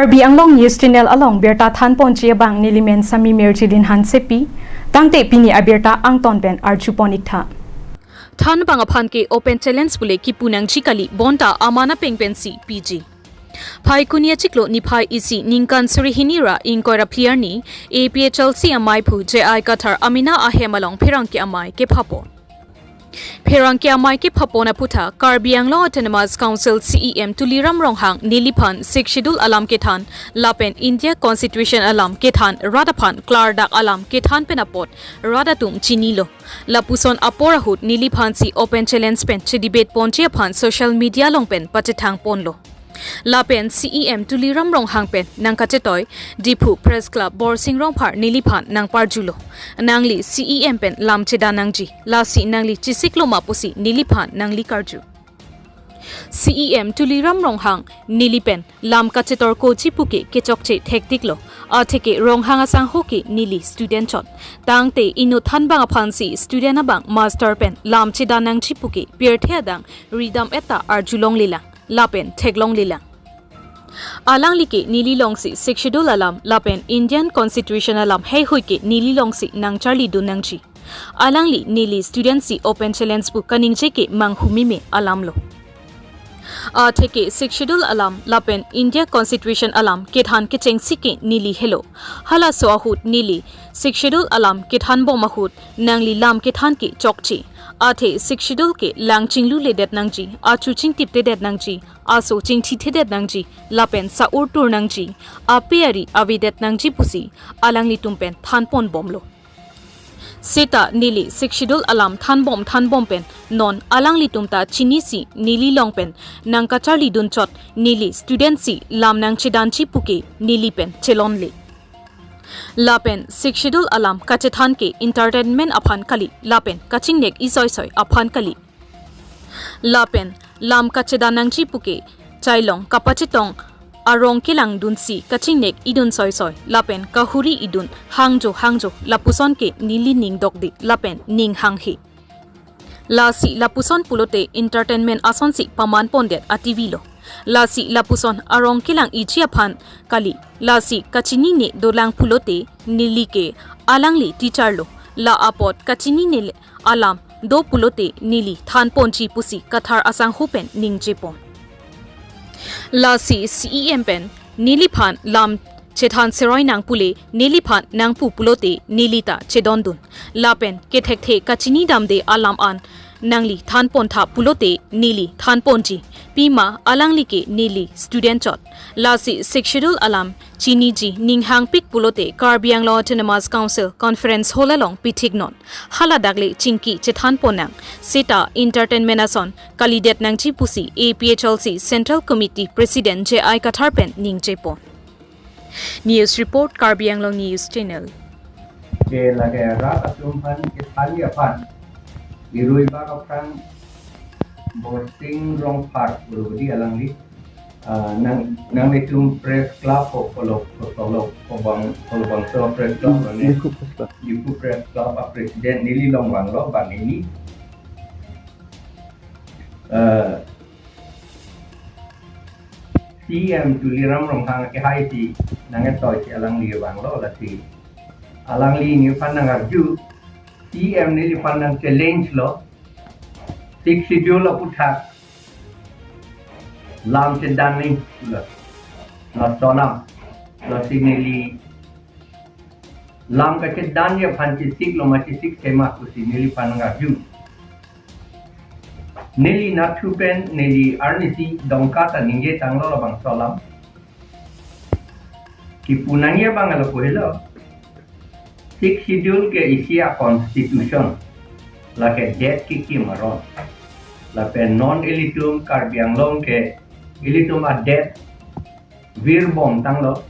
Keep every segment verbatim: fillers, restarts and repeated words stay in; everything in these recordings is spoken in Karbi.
Karbi Anglong News Channel along birta thanponji abang nelimen Sami Mirjilin Hansepi, tangte pini abirta angton pen arjupon iktha. Thanbang aphan ke open challenge pule kipu nangji kali bonta amana pengpensi piji. Phaikuni achiklo niphai isi ningkan suri hini ra ingkoi ra phli arni A P H L C amaiphu J I Kathar amena ahem along pherangke amei kephapon. Pherangke amei kephapon aputhak Karbi Anglong Autonomous Council C E M Tuliram Ronghang neliphan Sixth Schedule alam kethan lapen India Constitution alam kethan rat aphan klardak alam kethan pen apot rat atum chinilo. Lapuson apor ahut neliphansi open challenge pen chedebate ponji aphan social media along pen pachethang ponlo. Lapen C E M Tuliram Ronghang pen nangkachetoi Diphu Press Club Borsing Rongphar neliphan nangparjulo. Nangli C E M pen lam chedan nangji, lasi nangli chesiklo ma pusi neliphan nangli karju. C E M Tuliram Ronghang neli pen lam kachetorkoji puke kechokche thektiklo. Atheke Ronghang asangho ke neli student chot. Tangte inut thanbang aphansi student abang master pen lam chedan nangji puke pirthe adang ridam-et ta arjulonglelang lapen theklonglelang. Alangli ke neli longsi Sixth Schedule alam lapen Indian Constitution alam heihui ke neli longsi nangcharlidun nangji. Alangli neli student si open challenge pu kaningje ke manghumeme alamlo. Atheke Sixth Schedule alam lapen India Constitution alam kethan kechengsi ke neli helo. Halaso ahut neli Sixth Schedule alam kethanbom ahut nangli lam kethan ke chokche. Athe Sixth Schedule ke lang chinglule det nangji, achu chingtip te det nangji, aso chingthi the det nangji, lapen sa-ur tur nangji, ape ari avedet nangji pusi alanglitum pen thanponbomlo. Seta neli Sixth Schedule alam thanbom thanbom pen non alanglitum ta chinisi neli long pen nangkacharlidun chot neli student si lam nangchedanji puke neli pen chelonle. Lapen Sixth Schedule alam kachethan ke entertainment aphan kali, lapen kachingnek isoisoi aphan kali. Lapen lam kachedan nangji puke chailong kapachetong arong kelangdunsi kachingnek idun soisoi, lapen kahuri idun hangjo hangjo lapuson ke neli ning dokde lapen ning hanghe. Lasi lapuson pulote entertainment asonsi paman pondet ativilo. Lasi lapuson arong kelang iji aphan kali. Lasi kachinine dolang pulote neli ke alangli teacher lo. La apot kachinine alam do pulote neli thanponji pusi Kathar asangho pen ningjepon. Lasi C E M pen neliphan lam chethan seroi nang pule neliphan nangpu pulote neli ta chedondun. Lapen kethekthe kachinidamde alam an nangli thanpontha pulote neli thanponji. Pima alangli ke neli student chot. Lasi Sixth Schedule alam chiniji ning hangpik pulote Karbi Anglong Autonomous Council Conference Hall along pithiknon. Hala dakle chingki chethanpon nang. Seta entertainment ason kalidet nangji pusi A P H L C Central Committee President J I Kathar pen ningjepon. News report, Karbi Anglong News Channel. Ke lake rat atum aphan kethanji aphan irui bak aphrang Borsing Rongphar urudi alangli, ah, nang, nanglitum press club ko kolok ko tolok ko bang ko bangso press club, hmm, mane Diphu Press Club. Diphu Press Club a president neli long vanglo banghini. Eh, C E M Tuliram Ronghang ke hai si nangketoi si alangli vanglo, lasi alangli neliphan nangarju, C E M neliphan nangchallenge lo, Sixth Schedule aputhak lam chedan nangji lo, laso alam, lasi neli lam kachedanji aphan chesiklo ma chesik tema pusi neliphan nangarju. Neli nathu pen neli arnisi dongka ta ningje tanglo labangso alam. Kipu nangji abang alo pu helo. Sixth Schedule ke isi a constitution. Lake det kekim aron. Lapen non ilitum Karbi Anglong ke ilitum adet virbom tanglo.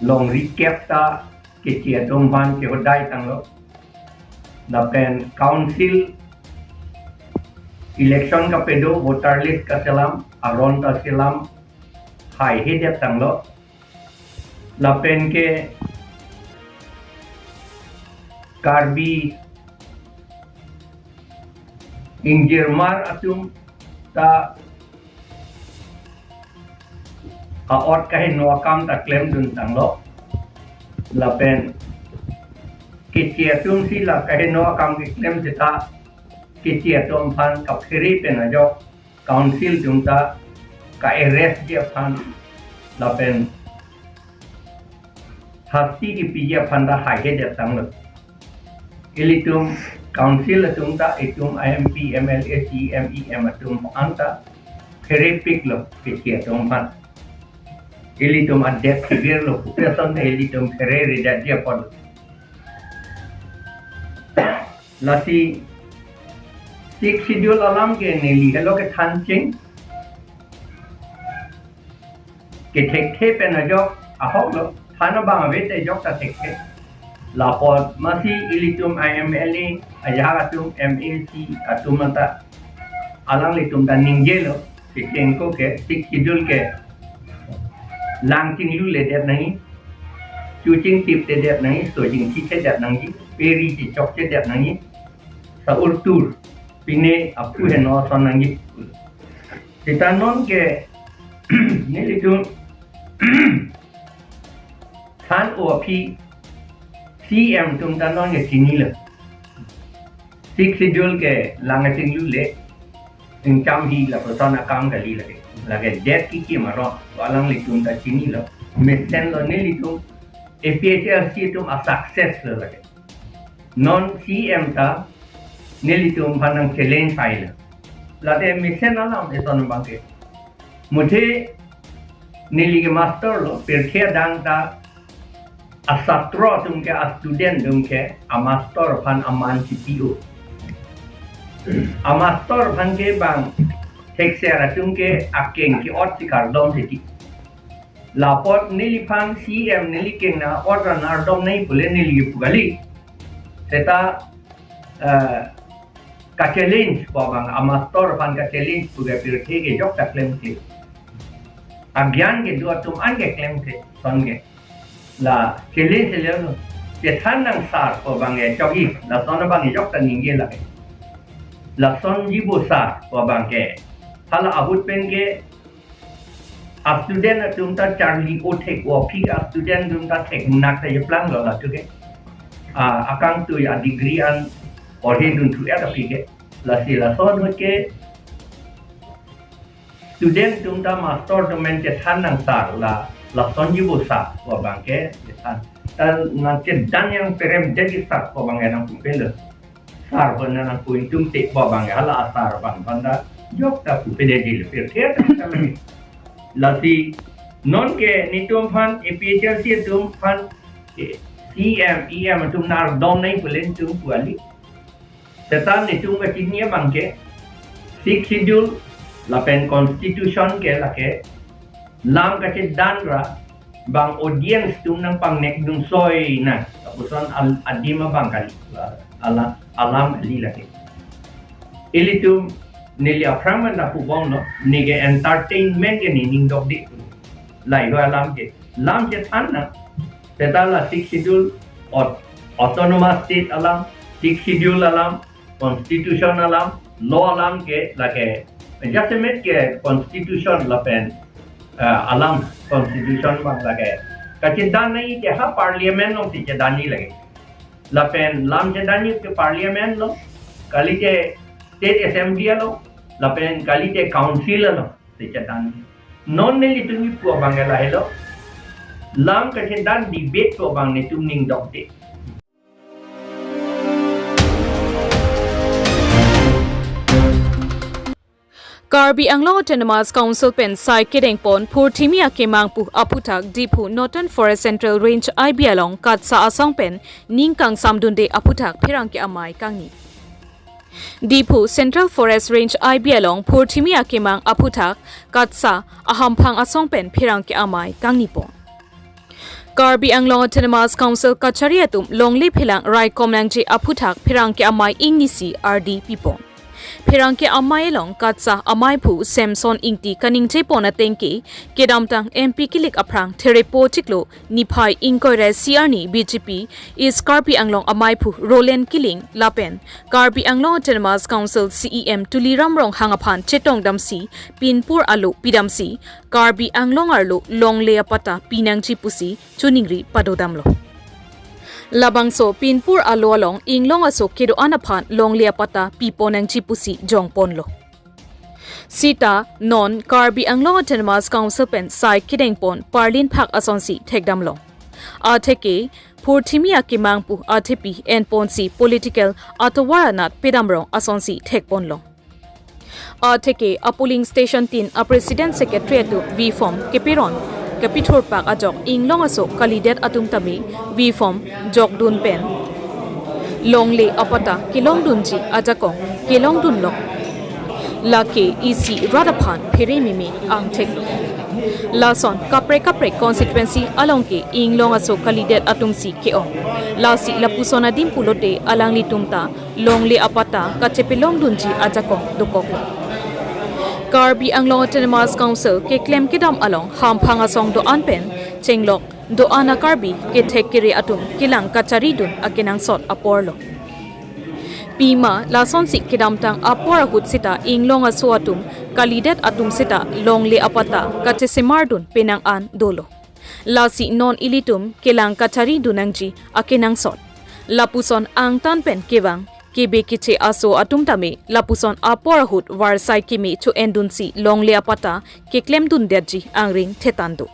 Longri kep ta kechi atum aphan kehodai tanglo. Lapen council election kapedo, voter list kachelam, aron ta chelam, haihedet tanglo. Lapen ke Karbi ingjirmar atum ta a-ot kaheno akam ta klemdun tanglo. Lapen keche atum si la kaheno akam keklem seta keche atum aphan kaphere pen ajok council atum ta ka-arrest ji aphan lapen hasti kepiji aphan ta haihedet tanglo. Ilitum council atum ta itum M P, M L A, C E M, E M atum aphan ta pherepiklo keche atum aphan. Ilitum adet kibirlo, pupe ason ta ilitum phereredet ji apot. Lasi Sixth Schedule alam ke neli helo kethan ching. Kethekthe pen ajok ahoklo, than abang ave te ajok ta thekthe. Lapot masi ilitum M L A ajahak atum, M A C atum anta alanglitum ta ningjelo, kechengko ke Sixth Schedule ke lang chingluledet nangji, chu chingtiptedet nangji, so chingthikthedet nangji, peri chichokchedet nangji, sa-urtur, pine aphu heno ason nangji. Seta non ke nelitum than-o aphi C E M atum ta non ke chinilo. Sixth Schedule ke lang chinglule, ingcham hi lapuson akam kali lake. Lake det kikim aron, alanglitum ta chinilo. Mesenlo nelitum, A P H L C atum a-success lo lake. Non C E M ta nelitum aphan nang-challenge ailo. Late mesen alam eson abang ke. Muthe neli ke master lo, pirthe adang ta asatro atum ke, a-student atum ke, amaster aphan aman chipi-o. Amaster aphan ke bang thekser atum ke akeng ke-ot si kardom titi. Lapot neliphan C E M neli kengna ot ra nangdom nangji pule neli pu kali. Seta, eh, ka-challenge pu abang, amaster aphan ka-challenge pu ke pirthe ke ajok ta klemkle. Agyan kedo atum an ke klemkle, son ke. La challenge le lo. Chethan nang sir pu abang ke chokji, lason abang ajok ta ningje lake. Lasonji bo sir pu abang ke. Hala ahut pen ke a-student atum ta charli-o thek-o aphi, a-student atum ta thek munak ta jeplanglo latu ke. Ah, akangtui a-degree an orhe dunthu-et aphi ke. Lasi lason ahut ke student atum ta master atum pen chethan nang sir la, lasonji bo sir pu abang ke chethan. Ta nangchedan yang perem jadi sir pu abang ke nangpupelo. Sir aphan nangpu ingtungte pu abang ke hala a-sir abang aphan ta ajok ta pupedetji le pirthe ta lagi. Lasi non ke netum aphan, A P H L C atum aphan, eh, C E M, E M atum nangdom nangji pule netum pu kali. Seta netum kachini abang ke Sixth Schedule lapen Constitution ke lake lam kachedan ra bang audience atum nangpangnek dun soi na, lapuson al-, adim abang kali, ala, alam kali lake. Ilitum neli aphrang pen ta pubomlo, ne ke entertainment ke ne ning dokde. Lahei alam ke, lam chethan nang. Seta la Sixth Schedule, aut-, autonomous state alam, Sixth Schedule alam, constitution alam, law alam ke lake, jasemet ke constitution lapen, eh, alam constitution abang lake kachedan nangji ke ha parliament along si chedanji lake. Lapen lam chedanji ke parliament along, kalite state assembly along, lapen kalite council along si chedan. Non nelitum kipu abang ke lahelo. Lam kachedan debate pu abang netum ning dokde. Karbi Anglong Autonomous Council pen sai kedengpon phurthimi akemang pu aphuthak Diphu Northern Forest Central Range I B along KATSA asong pen ning kangsamdunde aphuthak pherangke amei kangni. Diphu Central Forest Range I B along phurthimi akemang aphuthak KATSA ahamphang asong pen pherangke amei kangnipon. Karbi Anglong Autonomous Council kachari atum longle phelang raikom nangji aphuthak pherangke amei ingnisi ardi pipon. Pherangke amei along KATSSA ameiphu Samson Ingti kaningje pon ateng ke, kedamtang M P kilik aphrang Therepo chiklo niphai ingkoi ra isi arni B J P East Karbi Anglong ameiphu Roland Killing lapen Karbi Anglong Autonomous Council C E M Tuliram Ronghang aphan chetong damsi pinpur alo pidamsi Karbi Anglong arlo longle apatta pinangji pusi choningri padodamlo. Labangso pinpur alo along inglong aso kedo-an aphan longle apatta pipon nangji pusi jongponlo. Sita non Karbi Anglong Autonomous Council pen sai kedengpon parlin phak asonsi thekdamlong. Atheke phurthimi akemang pu athepi enponsi political atovar anat pedamrong asonsi thekponlong. Atheke a polling station tin a president secretary atum V form keperon kepithurpak ajok inglong aso kalidet atum tame V form jokdun pen longle apatta kelongdunji ajakong kelongdunlong. Lake isi rat aphan phere meme angthek. Lason kaprek kaprek constituency along ke inglong aso kalidet atumsi ke-ong. Lasi lapuson adim pulote alanglitum ta longle apatta kachepelongdunji ajakong dokoklo. Karbi Anglong Autonomous Council keklem kedam along hamphang asong do-an pen chenglok do-an a Karbi kethek kere atum kelang kacharidun akenangsot aporlo. Pima lasonsi kedamtang apor ahut sita inglong aso atum kalidet atum sita longle apatta kachesemardun penang an dolo. Lasi non ilitum kelang kacharidun nangji akenangsot. Lapuson angtan pen kevang kebe keche aso atum tame lapuson apor ahut varsai keme cho-endunsi longle apatta keklemdundetji angring thetan do.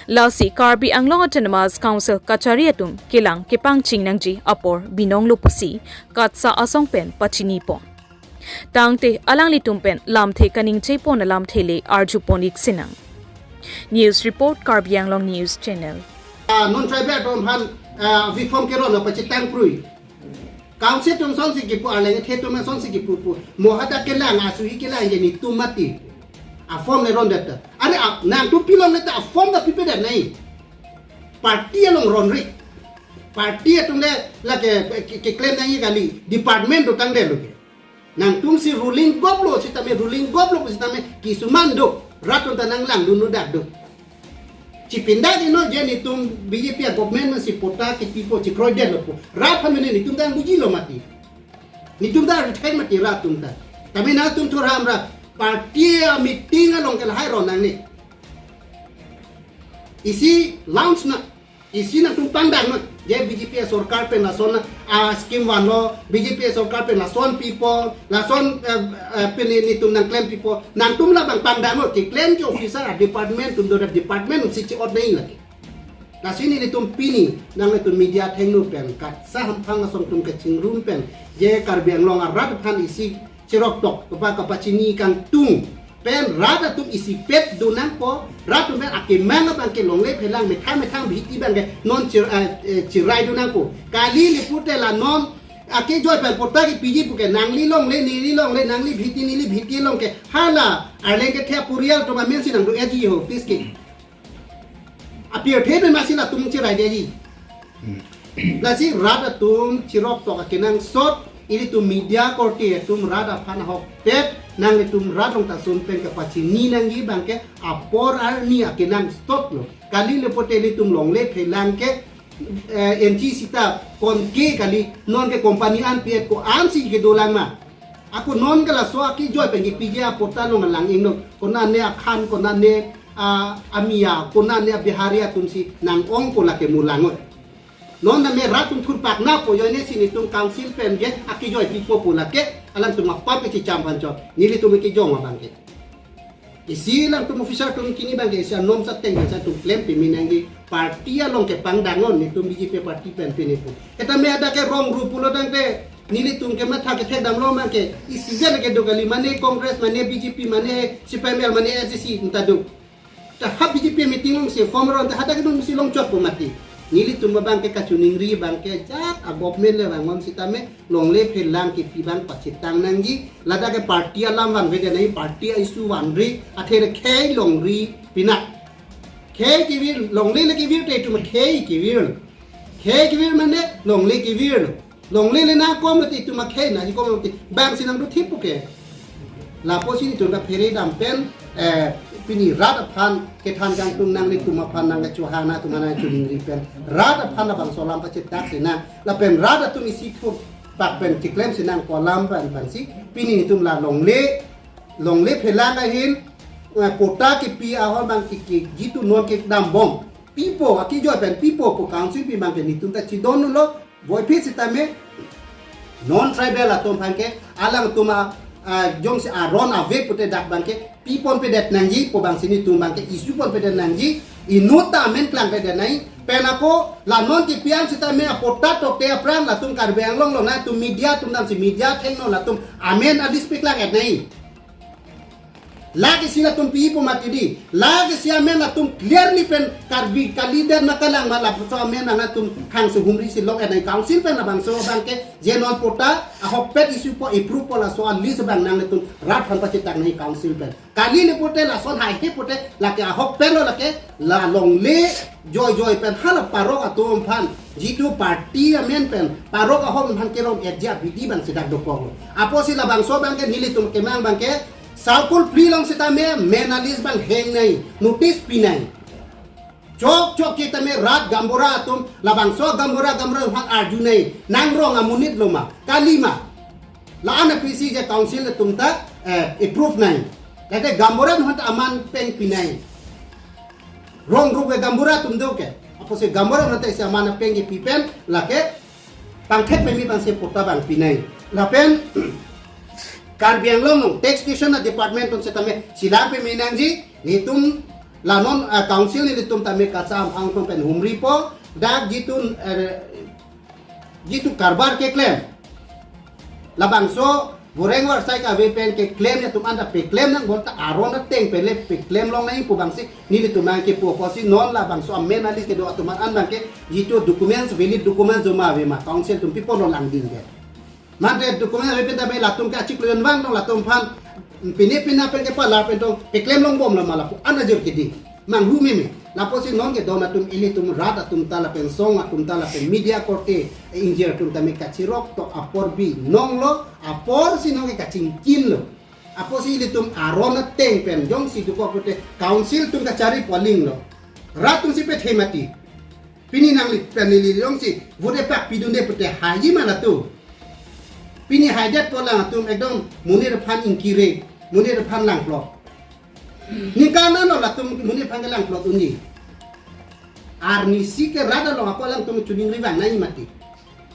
Lasi Karbi Anglong Autonomous Council kachari atum kelang kepangching nangji apor binonglo pusi KATSSA asong pen pachinipon. Tangte alanglitum pen lamthe kaningje pon alamthe le arjupon ik sinang. News report, Karbi Anglong News Channel. Ah, non tribal atum aphan, ah, V form keron apachetang prui. Council atum asonsi kipu, arleng kethe atum asonsi kipu pu. Mo hadak kelang, asuhi kelang je netum mati. A form le rondet ta. Are a, nangtum pilongle ta a form ta pipedet nai. Party along ronri. Party atum le lake ke, ke, keklem nangji kali. Department dotangdetlo ke. Nangtumsi ruling goplo sitame, ruling goplo sitame kisuman do. Rat atum ta nanglangdun udak do. Chipindak ino je netum B J P a government masi patta kipipo chekroidetlo pu. Rat aphan mene netum ta bujilo mati. Netum ta rethek mati rat atum ta. Tame nangtum thurham ra party a meeting along ke lahai ron nangne. Isi launch na, isi nangtum pangdang na. Je B J P a sorkar pen lason a scheme vanlo, B J P a sorkar pen lason pipo, lason, eh, eh, pini netum nangklem pipo. Nangtum labang pangdang na, keklem ke officer a department atum do, department atumsi che-ot nai lagi. Lasi nelitum pini, nanglitum media athengno pen, KATSSA hamphang asong atum kachingrum pen, je Karbi Anglong arat aphan isi chiroktok, kepa kapachini kangtung pen rat atum isipet do nangpo, rat atum pen akemang abang ke longle phelang methang methang Bhiti abang ke non chir-, eh, eh, chirai do nangpo. Kali le pute la non akejoi pen patta kepiji pu ke nangli longle, neli longle, nangli Bhiti, neli Bhiti along ke hala arleng kethe aporial atum amensi nangdo-etji ho office ke. Apirthe pen masi latum chiraidetji. Lasi rat atum chiroktok akenangsot, ilitum media korte atum rat aphan ahokpet, nanglitum rat along ta ason pen kapachini nangji abang ke apor arni akenangsotlo. Kali le pute ilitum longle phelang ke, eh, N G sita konke kali, non ke company an pi-et ko-ansi kedolang ma. Ako non ke laso akejoi pen kepiji apatta along lang ingno. Konane akhan, konane, ah, amia, konane abihari atumsi nang-ongpo lake mulangot. Non tame rat atum thurpak napo, joine si netum council pen ke akejoi pipo pu lake alangtum apap ke chicham panchot. Nelitum kejong abang ke. Isi alangtum officer atum kini abang ke isi anom sateng ke sa atum klem pimi nangji party along kepangdang non netum B J P party pen pini pu. Eta me ada ke wrong group pulo tangte nelitum kematha kethekdamlo abang ke isi jen kedo kali mane Congress mane B J P mane C P I M L mane S D C anta do. Ta ha B J P meeting alongsi form ron ta hadak kedun si longchotpo mati. Nelitum abang ke kachiningri abang ke jat a government le vangon sitame longle phelang kepi abang pachethang nangji, ladak ke party alam vanvedet nai, party a-issue vanri, athe khei longri pinak. Khei kevir, longle le kevir te itum khei kevir. Khei kevir mane longle kevir. Longle le nangkomlo te itum khei nangji komlo te. Bangsi nangdo thip pu ke. Lapusi nelitum kaphere dam pen, eh, pini rat aphan kethan kangtung nanglitum aphan nangkachohang, nangtum aphan nangchiningri pen rat aphan labangso alam pachetak sinang. Lapen rat atum isi thurpak pen chiklem sinang ko alam pen pensi pini nelitum la longle, longle phelang ahin, eh, patta kepi ahormu abang ke, ke jitu non kedam bom. Pipo, akijoi pen pipo pu council pi abang ke nelitum ta chidon lo, voiphit sitame non tribal atum aphan ke alangtum a, ah, jongsi aron ave pute dak abang ke pipon pedet nangji pu abangsi nelitum abang ke issue pon pedet nangji, inut ta amen klangpedet nangji. Pen ako la non kepi an sitame apatta tokte aphrang latum Karbi Anglong along nangtum media atum damsi media athengno latum amen a-list paklang-et nangji. Lake isi latum pipo mati di. Lake isi amen latum clearly pen Karbi kalidet ma kalang ma lapuson amen nangtum hangso humri si lok-et nangji. Council pen labangso abang ke je non patta ahokpet issue po, approve po, laso a-list abang nanglitum rat aphan pachetak nangji council pen. Kali le pute lason haihe pute lake ahokpet lo, lake la longle joijoi pen hala parok atum aphan, jitu party amen pen parok ahok aphan kerong-etji abidi abangsi dak dokok lo. Apotsi labangso abang ke nelitum kemang abang ke Saikul Phli along sitame amen a-list abang hang nangji, notice pi nangji. Chokchok ke tame rat gaonbura atum, labangso gaonbura gaonbura aphan arju nangji, nang rong amonit lo ma, kali ma. La-an aphisi je council atum ta, eh, approve nangji. Lake gaonbura aphan ta aman peng pi nangji. Rong rup ke gaonbura atum do ke. Apotsi gaonbura aphan ta isi aman peng kepi pen lake pangthek peme abangsi patta abang pi nangji. Lapen Karbi Anglong along taxation a-department atum sitame chelang peme nangji, nelitum la non, ah, council nelitum tame kacham angkong pen humri po, dak jitu, eh, jitu karbar keklem. Labangso voreng varsai kave pen keklem atum anta peklem nang, bonta aron ateng pen le peklem long nangji pu abangsi nelitum abang ke pu. Apotsi non labangso amen a-list kedo atum an abang ke jitu documents, valid documents joma ave ma council atum pipo lo langding ke. Mate documents ave pen tame latum ke achiklo jon vang tong latum aphan pine pina pen kepalar pen tong peklem long bom lo ma lapu an ajir kedi. Manghu meme. Lapusi non ke don atum, ilitum rat atum ta lapen song atum ta lapen media korte ingjir atum tame kachirok tok apor binong lo, aporsi non ke kachingkin lo. Apotsi ilitum aron ateng pen jongsi dokok pute council atum kachari poling lo. Rat atumsi pethe mati. Pini nangli pen neli jongsi vote pak pidunde pute haiji ma latum. Pini haidet po lang atum ekdom monit aphan ingkire, monit aphan langplok. Ningkan ano latum monit aphan ke langplok unji. Arnisi ke rat along ako alangtum chiningri vang nangji mati.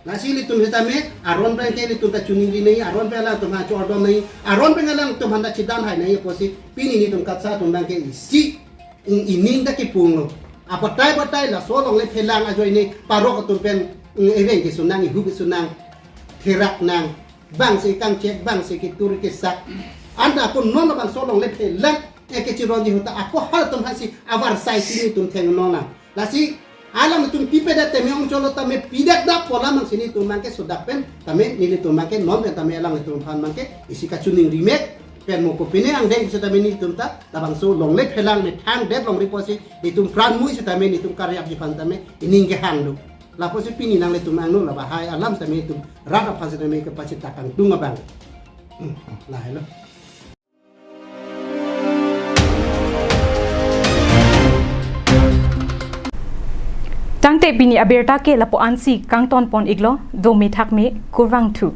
Lasi ilitum sitame aron pen ke ilitum ta chiningri nangji, aron pen alangtum ha chordom nangji, aron pen alangtum aphan ta chidan hai nangji apotsi pini nelitum KATSA atum abang ke isi ing ining ta kipung lo. Abatai batai laso longle phelang ajoine parok atum pen, mm, ireng keso nang, ihu keso nang, therak nang, bangsi kangchek, bangsi ketur kesak. Anta ako non labangso longle phelang, eh, kechironji ahut ta ako halatum aphansi avarsai si nelitum theng non nang. Lasi alangtum pipedet tame ong cholo tame pidet dak pola abangsi nelitum abang ke sodak pen tame nelitum abang ke non pen tame alangtum aphan abang ke isi kachiningri mek pen mo kopine angdeng sitame nelitum ta labangso longle phelang methang det longri apotsi nelitum pran mui sitame nelitum karyak ji aphan tame ining kehang do. Lapusi pini nanglitum angno labahai alam sitame nelitum rat aphan sitame kepachetak kangtung abang. Hmm, lahai lo. Tangte pini abirta ke lapu-ansi kangton pon iklo, dome thakme, kurvangthu.